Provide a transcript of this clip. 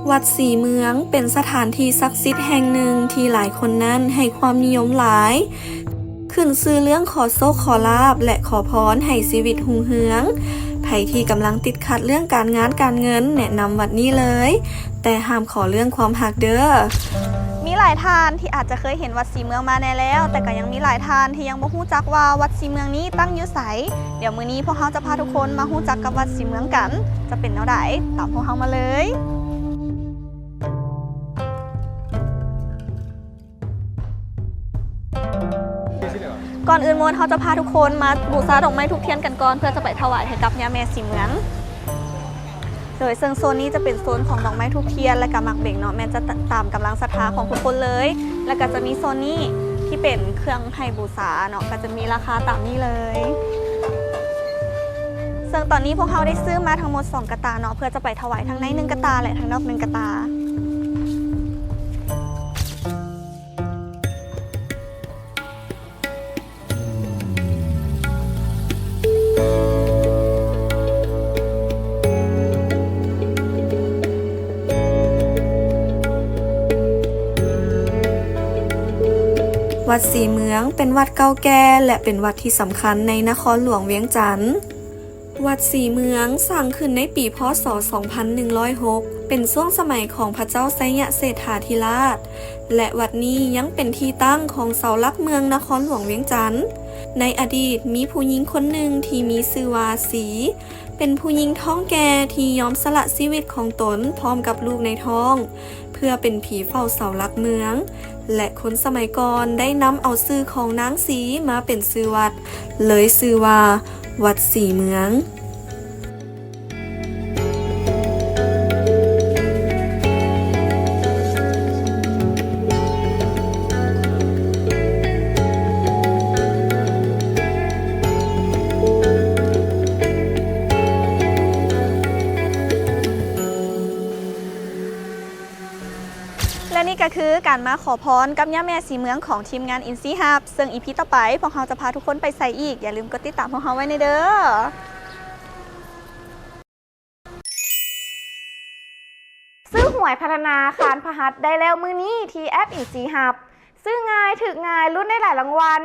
ວັດສີເມືອງເປັນສະຖານທີ່ສັກສິດແຫ່ງໜຶ່ງທີ່ຫຼາຍຄົນນັ້ນໃຫ້ຄວາມນິຍົມຫຼາຍ, ຂຶ້ນຊື່ເລື່ອງຂໍໂຊກຂໍລາບ ແລະ ຂໍພອນໃຫ້ຊີວິດຮຸ່ງເຮືອງ. ໃຜທີ່ກຳລັງຕິດຂັດເລື່ອງການງານການເງິນ ແນະນຳວັດນີ້ເລີຍ, ແຕ່ຫ້າມຂໍເລື່ອງຄວາມຮັກເດີ້. ມີຫຼາຍທ່ານທີ່ອາດຈະເຄີຍເຫັນວັດສີເມືອງມາແດ່ແລ້ວ, ແຕ່ກໍຍັງມີຫຼາຍທ່ານທີ່ຍັງບໍ່ຮູ້ຈັກວ່າວັດສີເມືອງນີ້ຕັ້ງຢູ່ໃສ. ດຽວມື້ນີ້ພວກເຮົາຈະພາທຸກຄົນມາຮູ້ຈັກກັບວັດສີເມືອງກັນ. ຈະເປັນແນວໃດ? ຕາມພວກເຮົາມາເລີຍ. ກ່ອນອື່ນໝົດ ເຮົາຈະພາທຸກຄົນມາບູຊາດອກໄມ້ທູບທຽນກັນກ່ອນ ເພື່ອຈະໄປຖວາຍໃຫ້ກັບຍ່າແມ່ສີເມືອງ. ໂດຍເຊິ່ງໂຊນນີ້ຈະເປັນໂຊນຂອງດອກໄມ້ທູບທຽນ ແລະ ກະໝາກເບັງເນາະ, ແມ່ນຈະຕາມກຳລັງສັດທາຂອງທຸກຄົນເລີຍ. ແລ້ວກະຈະມີໂຊນນີ້ທີ່ເປັນເຄື່ອງໃຫ້ບູຊາເນາະ, ກະຈະມີລາຄາຕາມນີ້ເລີຍ. ເຊິ່ງຕອນນີ້ພວກເຮົາໄດ້ຊື້ມາທັງໝົດສອງກະຕ່າເນາະ, ເພື່ອຈະໄປຖວາຍທັງໃນໜຶ່ງກະຕ່າ ແລະ ທັງນອກໜຶ່ງກະຕ່າ. ວັດສີເມືອງເປັນວັດເກົ່າແກ່ ແລະ ເປັນວັດທີ່ສຳຄັນໃນນະຄອນຫຼວງວຽງຈັນ. ວັດສີເມືອງສ້າງຂຶ້ນໃນປີ ພ.ສ. ສອງພັນໜຶ່ງຮ້ອຍຫົກ ເປັນຊ່ວງສະໄໝຂອງພະເຈົ້າໄຊຍະເສດຖາທິລາດ ແລະ ວັດນີ້ຍັງເປັນທີ່ຕັ້ງຂອງເສົາຫຼັກເມືອງນະຄອນຫຼວງວຽງຈັນ. ໃນອະດີດມີຜູ້ຍິງຄົນໜຶ່ງທີ່ມີຊື່ວ່າສີ ເປັນຜູ້ຍິງທ້ອງແກ່ທີ່ຍອມສະຫຼະຊີວິດຂອງຕົນພ້ອມກັບລູກໃນທ້ອງ ເພື່ອເປັນຜີເຝົ້າເສົາຫຼັກເມືອງ ແລະ ຄົນສະໄໝກ່ອນໄດ້ນຳເອົາຊື່ຂອງນາງສີມາເປັນຊື່ວັດ, ເລີຍຊື່ວ່າ ວັດສີເມືອງ. ແລະ ນີ້ກໍຄືການມາຂໍພອນກັບຍ່າແມ່ສີເມືອງຂອງທີມງານອິນຊີຮັບ, ເຊິ່ງອີພີຕໍ່ໄປພວກເຮົາຈະພາທຸກຄົນໄປໃສອີກ, ຢ່າລືມກົດຕິດຕາມພວກເຮົາໄວ້ແດ່ເດີ້. ຊື້ຫວຍພັດທະນາຄານພະຫັດໄດ້ແລ້ວມື້ນີ້ທີ່ແອັບອິນຊີຮັບ. ຊື້ງ່າຍ, ຖືກງ່າຍ, ລຸ້ນໄດ້ຫຼາຍລາງວັນ.